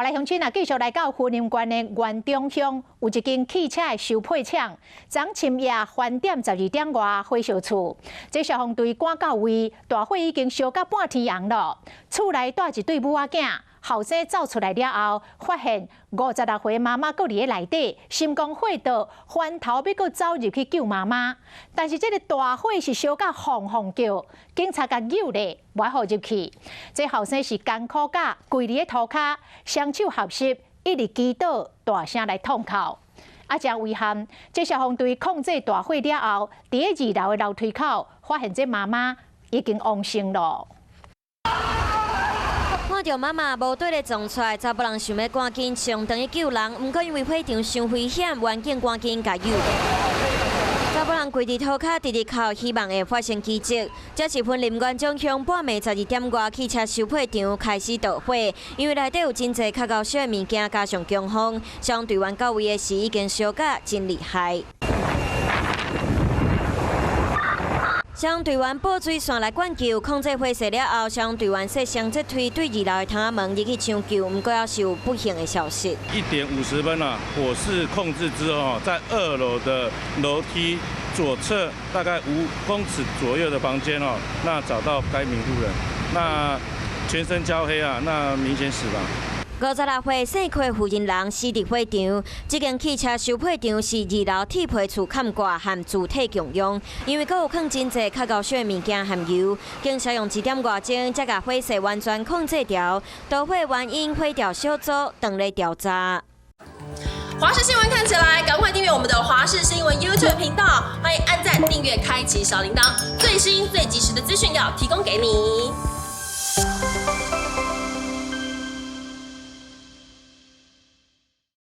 來鄉親啊，繼續來到雲林縣的員中鄉，有一間汽車的修配廠，昨深夜翻點12點外火燒厝，這消防隊趕到位，大火已經燒到半天紅了。厝內蹛一對母仔囝，後生走出來了後，發現56歲媽媽閣佇咧內底，心光火著，翻頭欲閣走入去救媽媽，但是這个大火是燒甲轟轟叫，警察共搝咧，袂予入去。這後生是艱苦甲跪佇咧塗跤，雙手合十，一直祈禱，大聲來痛哭。啊，誠遺憾，這消防隊控制大火了後，佇咧二樓的樓梯口發現這媽媽已經往生了。看著媽媽無綴的狀態，查埔人想欲趕緊衝轉去救人，毋過因為火場傷危險，員警趕緊共搝。查埔人跪佇塗跤，直直哭，希望會發生奇蹟。這是雲林員中鄉半暝12點外，汽車修配廠開始著火，因為內底有真濟較厚燒的物件，加上強風，消防隊員到位的時已經燒甲真厲害。消防隊員報水線來灌救，控制火勢了後，消防隊員設雙節梯對二樓的窗仔門入去搶救，毋過猶是有不幸的消息。1點50分啊，火勢控制之後，在二樓的樓梯左側大概5公尺左右的房間哦，那找到該名婦人，那全身焦黑啊，那明顯死亡。56歲姓柯婦人人死佇火場，這間汽車修配廠是二樓鐵皮厝崁蓋和主體共用，因為閣有囥真濟較厚燒的物件和油，警察用一點外鐘才共火勢完全控制牢。導火原因火調小組正咧調查。華視新聞看起來，趕快訂閱我們的華視新聞 YouTube 頻道，歡迎按讚、訂閱、開啟小鈴鐺，最新最及時的資訊要提供給你。